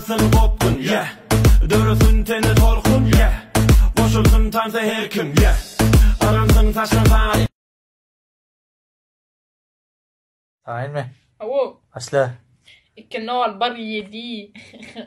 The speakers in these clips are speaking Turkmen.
Galsyn gopgun, yeah Döresin tende tolkun, yeah Goşulsyn tansa her kim, yeah Yransyn saçlar sary. Taýynmy? Hawa. Başla. 2 0 1 7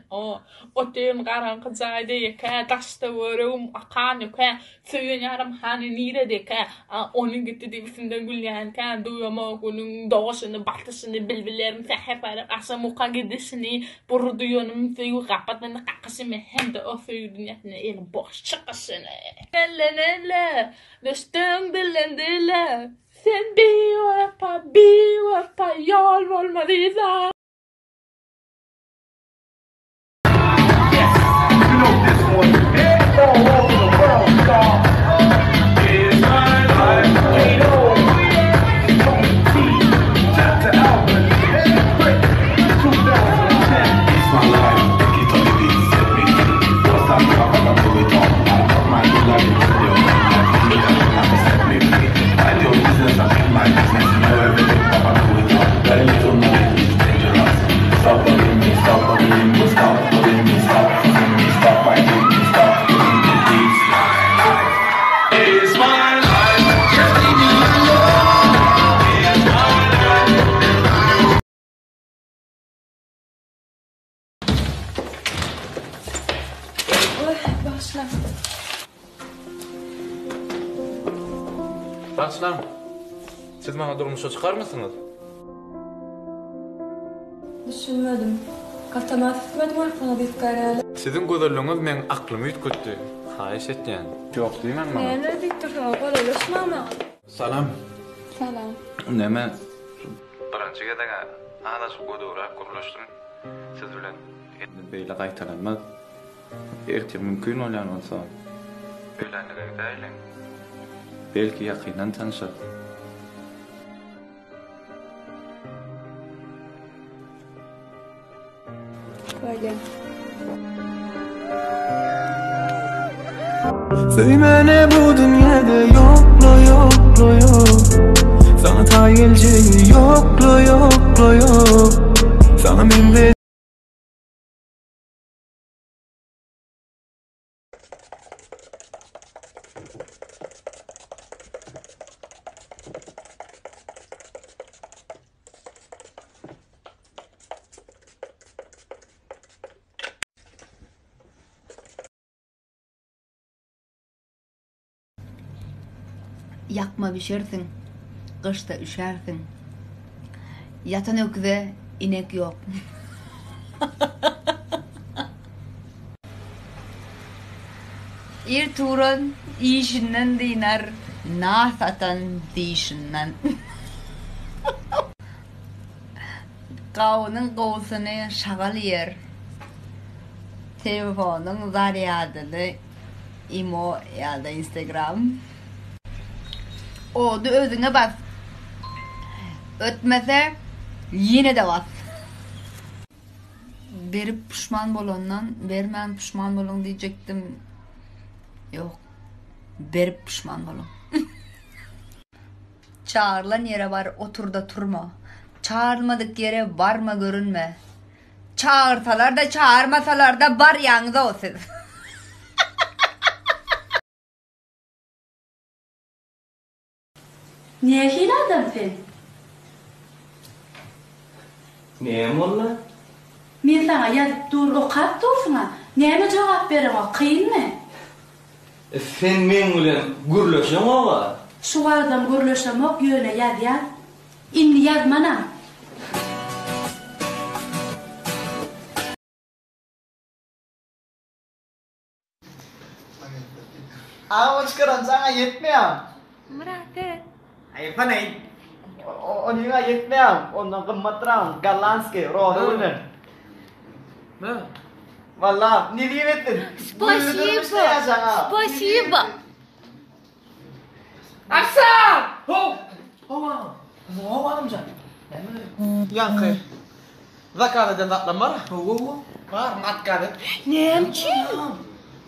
O Otyryn garaňky jaýda ýeke, Daş-töweregim akan ýöke, Söýen ýarym hany niredekä, A ony gitdi diýip üstümden gülýänkä, Duýamok günüň doguşyny, batyşyny, Bilbillerim säher-säher agşam uka gidişini, Bir duýanym söýgi gapysyny kakyşyny Hem-de o söýgi dünýäsine elim boş çykyşyny. Elden-ele, düşdüň dilden-dile, Sen biwepa, biwepa, ýol bolmaz yza. Bagyşlaň. Bagyşlaň. Siz maňa durmuşa çykarmysyňyz? Düşünmedim. Gatama süsmedim arkaňa diýip garýarlar. Siziň gözelligiňiz meň aklymy üýtgetdi. Haýyş etýän. Ýok diýmäň maňa. Näme diýip dursuň, golaýlaşma maňa. Salam. Salam. Näme, birinji gezeg-ä azajyk gödegräk gürleşdim siz bilen. Indi beýle gaýtalanmaz. Ertir mümkin bolýan bolsa, öýlänlige gidäýeliň. Belki ýakyndan tanşarys. Bolýa. Söýmäne bu dünýäde ýokla ýokla ýok Saňa taý geljegi ýokla ýokla ýok Saňa mende Ýakma bişersiň, gyşda üşärsiň. Ýatan öküze inek ýok. Ir turan işinden dynar, nas atan dişinden. Gawunyň gowusyny şagal iýer. Telefonyň zarýadyny imo ýa-da instagram. Ody özüňe bas. Ötmese ýene-de bas. Berip puşman bolandan bermän puşman boluň diýjekdim. Ýok. Berip puşman boluň. Çagyrylan ýere bar oturda turma. Çagyrylmadyk ýere barma görünme. Çagyrsalarda çagyrmasalarda barýaňyzow siz. Nähili adam sen? Näme boldy? Men saňa ýazyp dur okap dursuňa, näme jogap bereňok, kynmy? E sen meň bilen gürleşeňoga? Şu wagtam gürleşemok ýöne ýazýan. Indi ýazmanam. Agam ony çykaran saňa ýetmeýär. Myrat seret. Aýypanaý. Onyňa ýetmeýär. Ondan gymmatdyram. Gollandskiý, roza gülden. Mä. Walla, nesip etsin. Spasibo. Spasibo. Akşam! Ho! Ho agam. Ho agamjan. Näme? Ýaňky zakaz eden zatlam bar. Hawa, hawa. Bar, otkaz et. Näme üçin?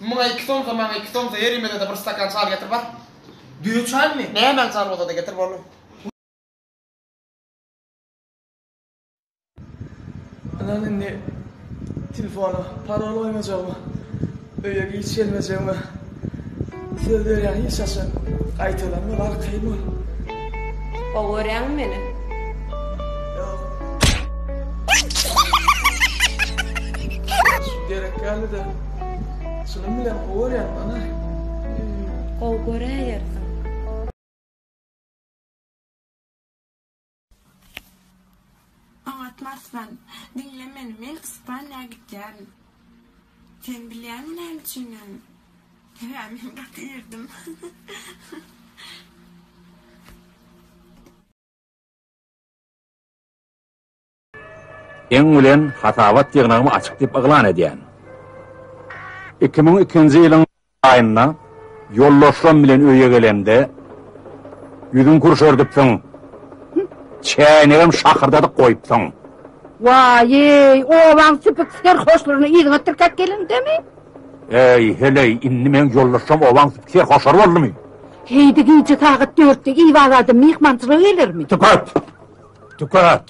Muňa iki somsa, maňa iki somsa, herimize-de bir stakan çal getir bar. Düýe çalmy? Nämäň çal bolsa-da getir boldy. Ynha indi. Telefona parol goýmajagyma, öýe giç gelmejegime söz berýän hiç haçan gaýtalanmaz arkaýyn bol. Gowy görýäňmi meni? Ýok. Gerek däldi-de. Çynym bilen gowy görýän mana. Gowy göräýersiň. Oňat Marslan, diňle meni, men Ispaniýa gidýärin. Sen bilýäňmi näme üçindigini? Sebäbi men gaty irdim. Seň bilen hasabat ýygnagymy açyk diýip yglan edýän. 2002-nji ýylyň aýynda ýoldaşlarym bilen öýe gelemde, ýüzüňi kürşerdipsiň, çäýnegem şakyrdadyp goýupsyň. Waý-eý, obaň süpük serhoşlaryny yzyňa tirkäp gelendemi? Eý, heleý, indi meň ýoldaşlarym obaň süpük serhoşlary boldumy? Heý-de gije sagat dörtde Iwazada myhmançylyga gelermi? Tüket! Tüket!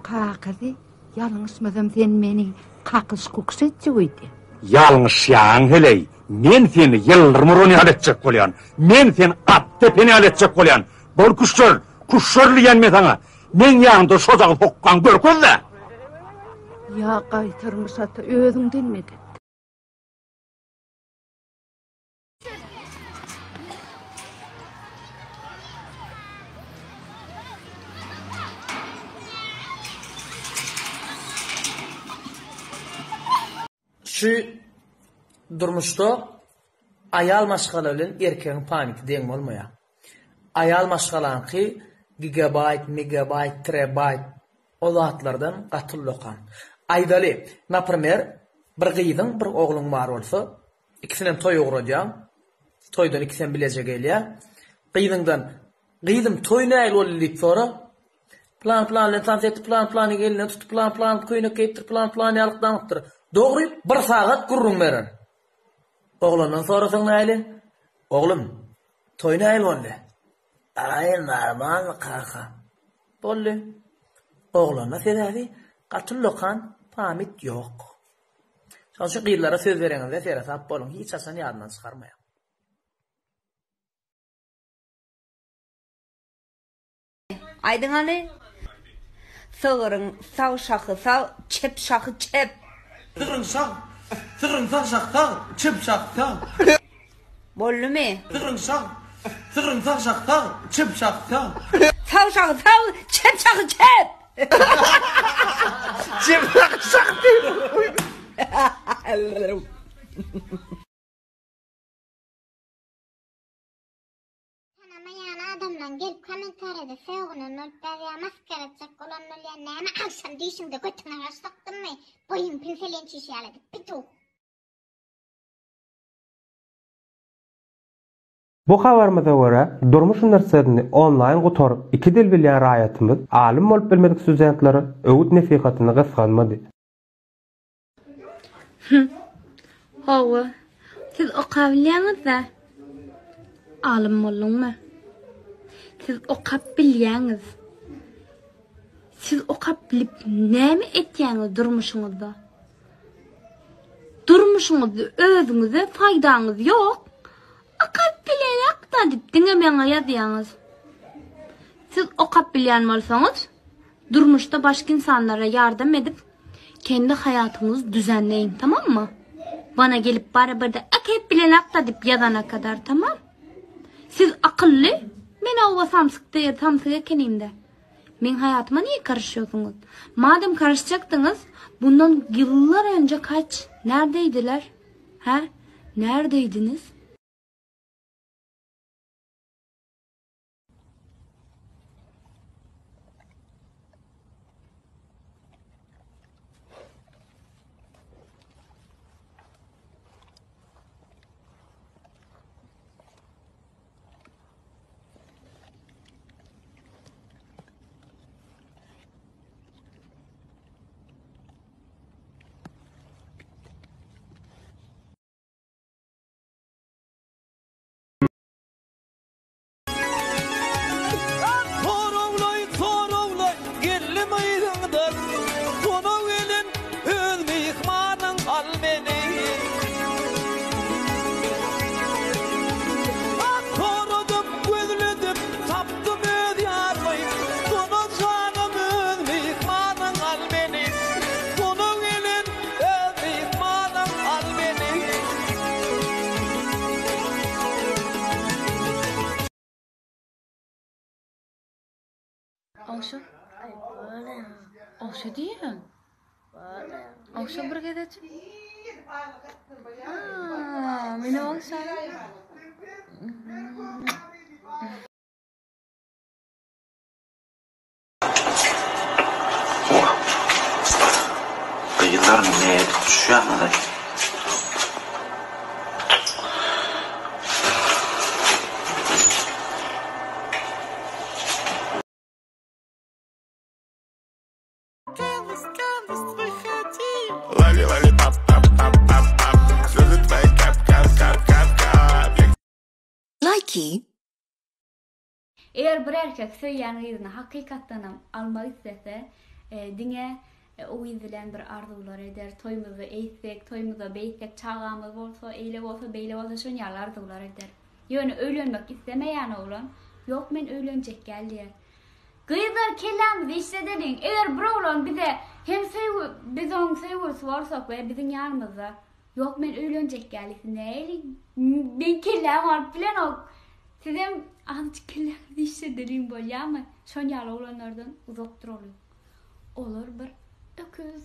Kakasy, ýalňyşmasam sen meni kakyş-kukyş etjek öýdýäň. Ýalňyşýaň heleý, men seni ýyldyrym uran ýaly etjek bolýan. Men seni at depen ýaly etjek bolýan. Bol küşşer, küşşer diýýän men saňa. Meň ýanymda şojagaz hokgaňy görkez-dä. Ýa gaýtarmyş ata, özüňden medet. Şu durmuşda aýal maşgala bilen erkegiň pamýti deň bolmaýar. Aýal maşgalaňky gigabaýt, megabaýt, terabaýt o zatlardan gaty ullakan. Aýdaly, naprimer, bir gyzyň, bir ogluň bar bolsa, Ikisinem toýa ugradýaň. Toýdan ikisem bileje gelýär. Gyzyňdan, Gyzym, toý nähili boldy diýip sora. Pylan pylan bilen tans etdi, pylan pylanyň elinden tutdy, pylan pylan köýnek geýipdir, pylan pylan ýalyk daňypdyr. Dogry, bir sagat gürrüň berer. Oglandan sorasaň nähili? Oglum, toý nähili boldy? Aý, normalny kaka. Boldy. Oglanda sebäbi gaty ullakan pamyt ýok. Şonuň üçin gyzlara söz bereňizde seresap boluň, hiç haçan ýadyndan çykarmaýaň. Aýdyň hany. Sygryň sag şahy sag, çep şahy çep. Sygryň sag, sygryň sag şahy sag, çep şahy sag. Boldumy? Sygryň sag, sygryň sag şahy sag, çep şahy sag. Sag şahy sag, çep şahy çep. Çep şahy sag diýip. Tanamaýan adamlaň gelip kommentariýada sögünen bolup ýazýar maskara etjek bolan bolýar näme agşam düýşüňde götüňe gaş sokdummy boýuň pinselen çiş ýaly edip pituh. Bu habarymyza görä, Durmuş uniwersitetini onlaýn gutaryp, iki dil bilýän raýatymyz alym bolup bilmedik studentlere öwüt-nesihatyny gysganmady. Hüm. Hawa. Siz okabilýäňiz-dä? Alym bolduňmy? Siz okap bilýäňiz. Siz okap bilip näme etýäňiz durmuşyňyzda? Durmuşyňyzda özüňize faýdaňyz ýok. Okap bilenok-da diýip diňe maňa ýazýaňyz. Siz okap bilýän bolsaňyz, durmuşda başga insanlara ýardam edip, kendi haýatyňyzy düzenleýiň, tamammy? Bana gelip barybirde okap bilenok-da diýip ýazana kadar, tamam? Siz akylly, men oba samsyk diýer, samsyk ekenimde. Meň haýatyma niye karyşýorsuňyz? Madem karyşjakdyňyz, bundan ýyllar önce kaç, neredeydiler? Hä? Neredeydiniz? Ogşa. Ogşa diýýän. Ogşa bir gezejik. Aa, meni ogşaý. Gyzlar nädip düşýäňiz-aý? Likey. Eger bir erkek söýýän gyzyny hakykatdanam almak islese, diňe o gyz bilen bir arzuwlar eder, toýumyzda eýtsek, toýumyzda beýtsek, çagamyz bolsa, eýle bolsa, beýle bolsa şon ýaly arzuwlar eder. Ýöne öýlenmek islemeýän oglan, ýok men öýlenjek däl diýer. Gyzlar kellämizi işledeliň, eger bir oglan bize hem söýgü, biz oň söýgülisi bolsak we biziň ýanymyzda Ýok men öýlenjek dälisi näli meň kelläm alyp bilenok sizem azajyk kelläňizi işledeliň bolýamy şon ýaly oglanlardan uzak duralyň olar bir öküz.